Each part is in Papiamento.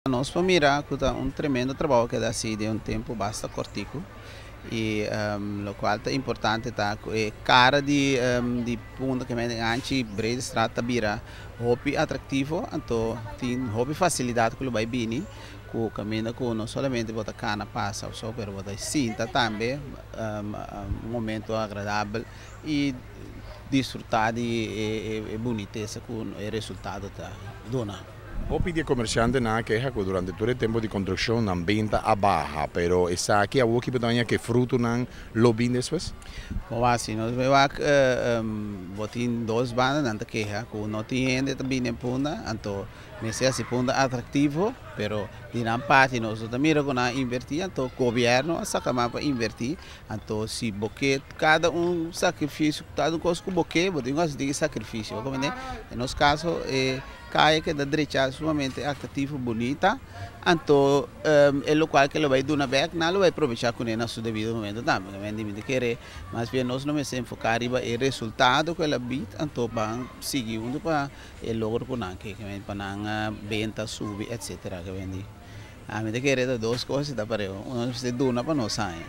Nos por mira ku ta un tremendo trabou keda hasi den un tempu basta kòrtiku i lokual ta importante ta ku e kara di di Punta Kemen den Anchi Breedestraat ta bira hopi atraktivo anto tin hopi fasilidat ku lo bai bini ku kaminda ku no solamente bo ta kana pasa òf so pero bo ta sinta tambe un momento agradabel i disfrutá di e bunitesa ku e resultado ta duna. Hopi di e komersiantenan a keha ku durante tur e tempu di konstrukshon nan benta a baha, pero esaki awor ki bo ta haña ku e frutunan lo bin despues? Bon wak, si nos bai wak bo tin dos banda nan ta keha ku no tin hende ta bini e punda, anto mester hasi punda atraktivo, pero di nan parti nos no ta mira ku nan a invertí, anto gobièrnu a saka man pa invertí, anto si bo ke kada un sakrifisio, kada un kos ku bo ke bo tin ku hasi tin sakrifisio, bo komprende? Den nos kaso e. Kaya keda drecha sumamente atractivo, bunita, anto e locual ke lo bay duna bek nan lo bay probecha cune na su debido momento tambe. Mi ta kere mas bien nos lo mester enfoca riba e resultado cu el a bit anto ban sigui hunto pa e logro cu nan ke, pa nan benta subi etcetera. Mi ta kere ta dos cos ta pareu, nos mester duna pa nos haña.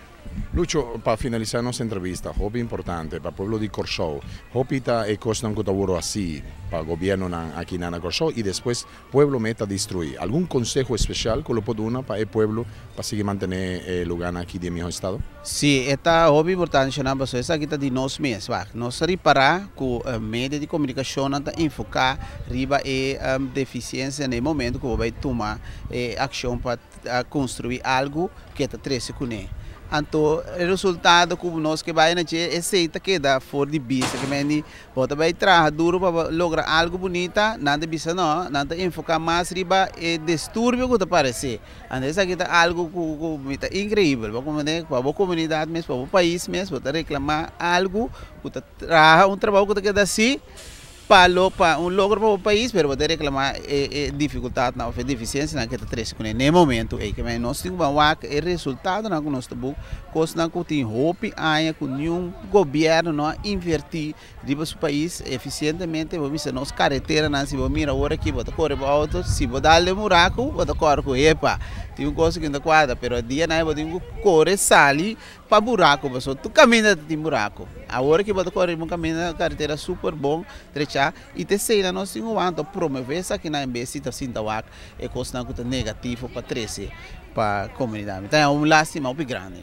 Lucho, pa finalisá nos entrevista, hopi importante pa pueblo di Kòrsou, hopi ta e kosnan ku ta wòrdu hasí pa gobièrnunan aki na na Kòrsou i despues pueblo mes ta destruí. Algun konseho espesial ku lo por duna pa e pueblo pa sigui mantené e lugánan aki den mihó estado? Sí, e ta hopi importante shonnan pasobra esaki ta di nos mes. Wak, nos ta ripará ku medio di komunikashonnan ta enfoká riba e defisiensia na e momento ku bo bai tuma e akshon pa a construi algo ke ta trece cune. Anto e resultado cu nos ke bay na dje esey ta keda for di bista ke meni bo ta bay traha duro pa bo logra algo bunita nan ta bisa no nan ta enfoca mas riba e disturbio cu ta parece. Anto esaki ta algo cu cu mi ta increibel bo comprende pa bo comunidad mes pa bo pais mes bo ta reclama algo cu ta traha un trabao cu ta keda asi. Pa lo pa un logro pa bo pais, pero bo ta reclama e e dificultadnan of e deficiencianan ke ta trece cune n'e momento ey. Ke nos tin cu ban wak e resultadonan cu nos ta buk, cosnan cu tin hopi aña cu niun gobierno no a inverti riba su pais eficientemente. Bo bisa nos careteranan, si bo mira ora aki bo ta core bo auto, si bo dal den buraco bo ta core cu hepa. Tin un cosa cu no ta cuadra, pero dianan bo tin cu core sali Pa buraco pasobra tur caminda ta tin buraco. Awor ki bo ta core riba un caminda caretera super bon trecha y ta esey nos tin cu wanta promove esakinan en bes di ta sinta wak e cosnan cu ta negativo pa trece pa comunidad. Mi ta haña un lastima hopi grandi.